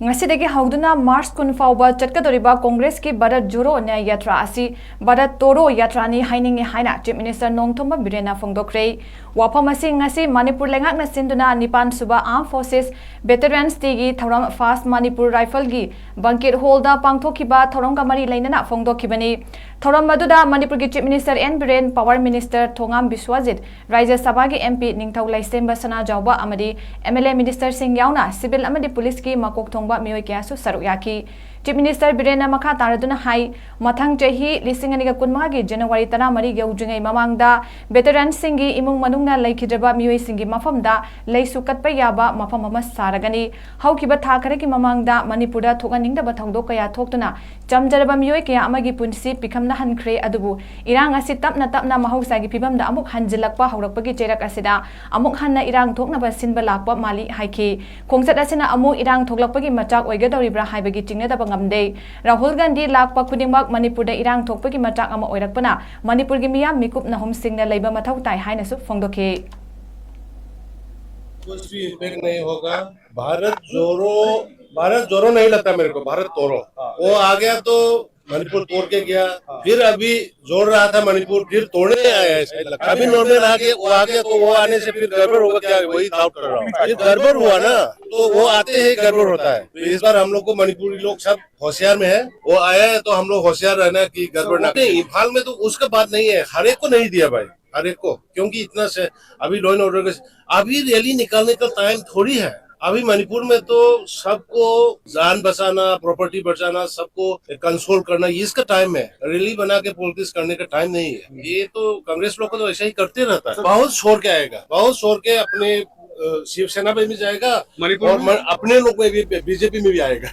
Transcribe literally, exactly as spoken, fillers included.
ꯉꯁꯤꯗꯒꯤ ꯍꯧꯗꯨꯅ ꯃꯥꯔꯆ ꯀꯨꯟ ꯐꯥꯎꯕ ꯆꯠꯀꯗꯧꯔꯤꯕ ꯀꯣꯡꯒ꯭ꯔꯦꯁꯀꯤ ꯚꯥꯔꯠ ꯖꯣꯔꯣ ꯅ꯭ꯌꯥꯌ ꯌꯥꯇ꯭ꯔꯥ ꯑꯁꯤ ꯚꯥꯔꯠ ꯇꯣꯔꯣ ꯌꯥꯇ꯭ꯔꯥꯅꯤ ꯍꯥꯏꯅꯤꯡꯏ ꯍꯥꯏꯅ ꯆꯤꯐ ꯃꯤꯅꯤꯁꯇꯔ ꯅꯣꯡꯊꯣꯝꯕꯝ ꯕꯤꯔꯦꯟꯅ ꯐꯣꯡꯗꯣꯛꯈ꯭ꯔꯦ꯫ ꯋꯥꯐꯝ ꯑꯁꯤ ꯉꯁꯤ ꯃꯅꯤꯄꯨꯔ ꯂꯩꯉꯥꯛꯅ ꯁꯤꯟꯗꯨꯅ ꯅꯤꯄꯥꯟ ꯁꯨꯕ Armed Forces Veterans Dayꯒꯤ ꯊꯧꯔꯝ First Manipur Rifleꯒꯤ banquet hallꯗ ꯄꯥꯡꯊꯣꯛꯈꯤꯕ ꯊꯧꯔꯝꯒ ꯃꯔꯤ ꯂꯩꯅꯅ ꯐꯣꯡꯗꯣꯛꯈꯤꯕꯅꯤ꯫ ꯊꯧꯔꯝ ꯑꯗꯨꯗ ꯃꯅꯤꯄꯨꯔꯒꯤ chief minister N Biren, power minister Thongam Biswajit, Rajya ꯁꯚꯥꯒꯤ MP ꯅꯤꯡꯊꯧ ꯂꯩꯁꯦꯝꯕ ꯁꯅꯥꯖꯥꯎꯕ ꯑꯃꯗꯤ MLA ꯃꯤꯅꯤꯁꯇꯔꯁꯤꯡ ꯌꯥꯎꯅ ꯁꯤꯚꯤꯜ ꯑꯃꯗꯤ ꯄꯨꯂꯤꯁꯀꯤ ꯃꯀꯣꯛ ꯊꯣꯡꯕ ꯃꯤꯑꯣꯏ ꯀꯌꯥꯁꯨ ꯁꯔꯨꯛ ꯌꯥꯈꯤ꯫ ꯆꯤꯐ ꯃꯤꯅꯤꯁꯇꯔ ꯕꯤꯔꯦꯟꯅ ꯃꯈꯥ ꯇꯥꯔꯗꯨꯅ ꯍꯥꯏ, ꯃꯊꯪ ꯆꯍꯤ ꯂꯤꯁꯤꯡ ꯑꯅꯤꯒ ꯀꯨꯟꯃꯉꯥꯒꯤ ꯖꯅꯋꯥꯔꯤ ꯇꯔꯥꯃꯔꯤ ꯌꯧꯗ꯭ꯔꯤꯉꯩ ꯃꯃꯥꯡꯗ veteranꯁꯤꯡꯒꯤ ꯏꯃꯨꯡ ꯃꯅꯨꯡꯅ ꯂꯩꯈꯤꯗ꯭ꯔꯕ ꯃꯤꯑꯣꯏꯁꯤꯡꯒꯤ ꯃꯐꯝꯗ ꯂꯩꯁꯨ ꯀꯠꯄ ꯌꯥꯕ ꯃꯐꯝ ꯑꯃ ꯁꯥꯔꯒꯅꯤ꯫ ꯍꯧꯈꯤꯕ ꯊꯥ ꯈꯔꯒꯤ ꯃꯃꯥꯡꯗ ꯃꯅꯤꯄꯨꯔꯗ ꯊꯣꯛꯍꯟꯅꯤꯡꯗꯕ ꯊꯧꯗꯣꯛ ꯀꯌꯥ ꯊꯣꯛꯇꯨꯅ ꯆꯝꯖꯔꯕ ꯃꯤꯑꯣꯏ ꯀꯌꯥ ꯑꯃꯒꯤ ꯄꯨꯟꯁꯤ ꯄꯤꯈꯝꯅꯍꯟꯈ꯭ꯔꯦ꯫ ꯑꯗꯨꯕꯨ ꯏꯔꯥꯡ ꯑꯁꯤ ꯇꯞꯅ ꯇꯞꯅ ꯃꯍꯧꯁꯥꯒꯤ ꯐꯤꯕꯝꯗ ꯑꯃꯨꯛ ꯍꯟꯖꯤꯜꯂꯛꯄ ꯍꯧꯔꯛꯄꯒꯤ ꯆꯩꯔꯛ ꯑꯁꯤꯗ ꯑꯃꯨꯛ ꯍꯟꯅ ꯏꯔꯥꯡ ꯊꯣꯛꯅꯕ ꯁꯤꯟꯕ ꯂꯥꯛꯄ ꯃꯥꯜꯂꯤ ꯍꯥꯏꯈꯤ꯫ ꯈꯣꯡꯆꯠ ꯑꯁꯤꯅ ꯑꯃꯨꯛ ꯏꯔꯥꯡ ꯊꯣꯛꯂꯛꯄꯒꯤ ꯃꯆꯥꯛ ꯑꯣꯏꯒꯗꯧꯔꯤꯕ꯭ꯔꯥ ꯍꯥꯏꯕꯒꯤ ꯆꯤꯡꯅꯗꯕ ꯉꯝꯗꯦ꯫ ꯔꯥꯍꯨꯜ ꯒꯥꯟꯙꯤ ꯂꯥꯛꯄ ꯈꯨꯗꯤꯡꯃꯛ ꯃꯅꯤꯄꯨꯔꯗ ꯏꯔꯥꯡ ꯊꯣꯛꯄꯒꯤ ꯃꯆꯥꯛ ꯑꯃ ꯑꯣꯏꯔꯛꯄꯅ ꯃꯅꯤꯄꯨꯔꯒꯤ ꯃꯤꯌꯥꯝ ꯃꯤꯀꯨꯞ ꯅꯍꯨꯝꯁꯤꯡꯅ ꯂꯩꯕ ꯃꯊꯧ ꯇꯥꯏ ꯍꯥꯏꯅꯁꯨ ꯐꯣꯡꯗꯣꯛꯈꯤ꯫ कुछ भी इम्पैक्ट नहीं होगा। भारत जोरो, भारत जोरो नहीं लगता मेरे को, भारत तोड़ो। वो आ गया तो मणिपुर तोड़ के गया। फिर अभी जोड़ रहा था मणिपुर, फिर तोड़ने आया है शायद लगता है। अभी नॉर्मल आ गया, वो आ गया तो वो आने से फिर गड़बड़ होगा क्या, वही डाउट कर रहा हूँ। फिर गड़बड़ हुआ ना, तो वो आते ही गड़बड़ होता है। तो इस बार हम लोग को मणिपुरी लोग सब होशियार में है, वो आया है तो हम लोग होशियार रहना कि गड़बड़ ना। नहीं, इम्फाल में तो उसका बात नहीं है, हर एक को नहीं दिया भाई, हर एक को, क्योंकि इतना से अभी लॉ एंड ऑर्डर के अभी रैली निकालने का टाइम थोड़ी है। अभी मणिपुर में तो सबको जान बचाना, प्रॉपर्टी बचाना, सबको कंसोल करना, इसका टाइम है। रैली बना के पॉलिटिक्स करने का टाइम नहीं है। ये तो कांग्रेस लोग को तो ऐसा ही करते रहता है। बहुत शोर के आएगा, बहुत शोर के अपने अ, शिवसेना में भी जाएगा मणिपुर और में? मन, अपने लोग में भी, बीजेपी में भी आएगा।